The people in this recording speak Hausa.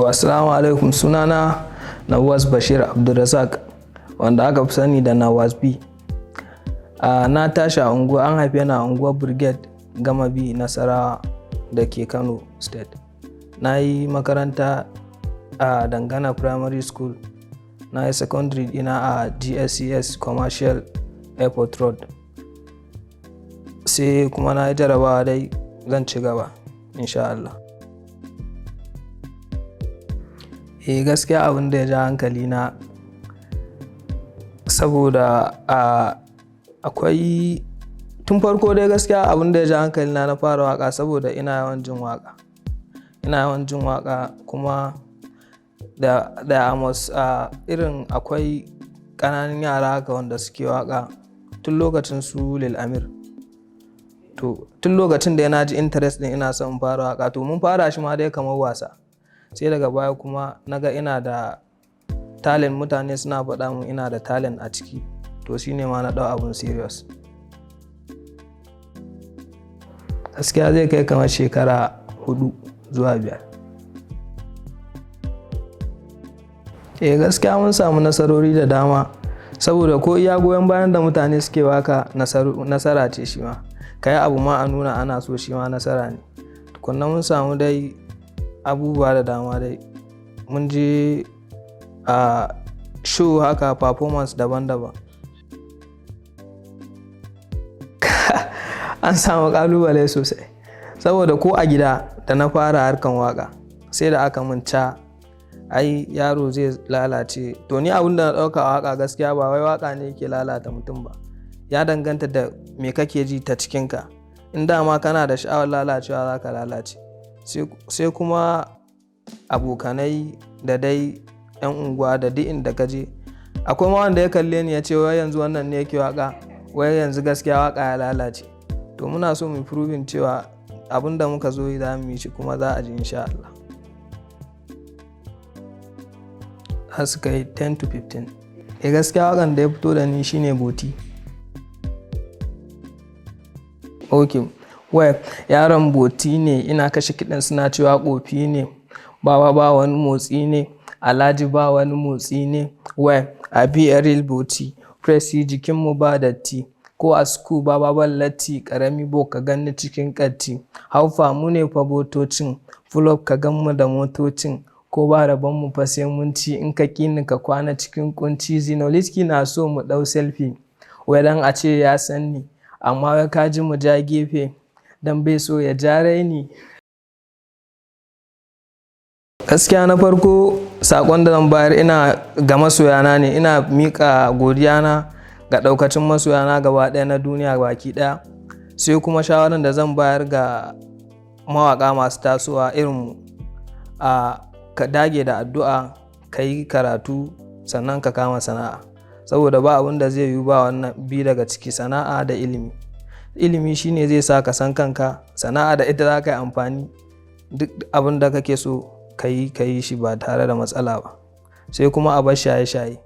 Assalamu alaikum, sunana Nawaz Bashir Abdulrazak, wanda aka fi sani da Nawaz B. Na tashi a unguwa, an haife ni a unguwar Brigade Gama B, Nasarawa da ke Kano State. Na yi makaranta a Dangana Primary School, na yi secondary ɗina a GSCS Commercial Airport Road. Sai kuma na yi jarabawa dai zan ci gaba insha Allah. Eh, gaskiya abin da ya ja hankali na saboda akwai tun farko dai, gaskiya abin da ya ja hankali na na fara waƙa saboda ina yawan jin waƙa. Ina yawan jin waƙa kuma da amos irin akwai ƙananan yara haka wanda suke waƙa tun lokacin su Lil Amir. To, tun lokacin da na ji interest ɗin ina son in fara waƙa, to mun fara shi ma dai kamar wasa. Sai daga baya kuma na ga ina da talent, mutane suna faɗa mun ina da talent a ciki. To, shine ma na ɗau abun serious. Gaskiya zai kai kamar shekara 4 zuwa 5. Eh, gaskiya mun samu nasarori da dama saboda ko iya goyon bayan da mutane suke baka nasara ce shi ma. Ka yi abu ma a nuna ana so, shi ma nasara ne. Tukunna mun samu dai abubuwa da dama dai. Mun je a show haka, performance daban daban. An samu ƙalubale sosai saboda ko a gida da na fara harkan waƙa sai da aka mun ca, ai yaro zai lalace. To, ni abin da na ɗauka a waƙa, gaskiya ba wai waƙa ne yake lalata mutum ba. Ya danganta da me kake ji ta cikinka. In dama kana da sha'awar lalacewa, za ka lalace. Sai kuma abokanai da dai 'yan unguwa da duk inda ka je. Akwai ma wanda ya kalle ni ya ce, "Wai yanzu wannan ne yake waƙa? Wai yanzu gaskiya waƙa ya lalace." To, muna so mu proving cewa abin da muka zo yi za mu yi shi kuma za a ji insha Allah. Za su kai 10 to 15. Eh, gaskiya waƙan da ya fito da ni shine Boti. Okay. Wai yaron Boti ne, ina kashe kiɗan suna cewa ƙofi ne. Baba ba wani motsi ne, Alhaji ba wani motsi ne. Wai I be a real Boti. Pressy jikinmu ba datti. Ko a school baba ban latti, ƙarami bo ka ganni cikin ƙatti. Haufa mu ne fa botocin, full up ka gan mu da motocin. Ko ba rabon mu fa sai mun ci, in ka ƙi ni ka kwana cikin ƙunci. Zinoliski na so mu ɗau selfie. Wai dan a ce ya san ni, amma wai ka ji mu ja gefe dan bai so ya ja raini. Gaskiya na farko saƙon da zan bayar ina ga masoyana ne, ina miƙa godiya na ga ɗaukacin masoyana gaba ɗaya na duniya baki ɗaya. Sai kuma shawarar da zan bayar ga mawaƙa masu tasowa irin mu, ka dage da addu'a, ka yi karatu, sannan ka kama sana'a. Saboda ba abun da zai yiwu ba wannan biyu daga ciki, sana'a da ilimi. Ilimi shine zai sa ka san kanka, sana'a da ita za ka yi amfani duk abun da kake so ka yi, ka yi shi ba tare da matsala ba. Sai kuma a bar shaye shaye.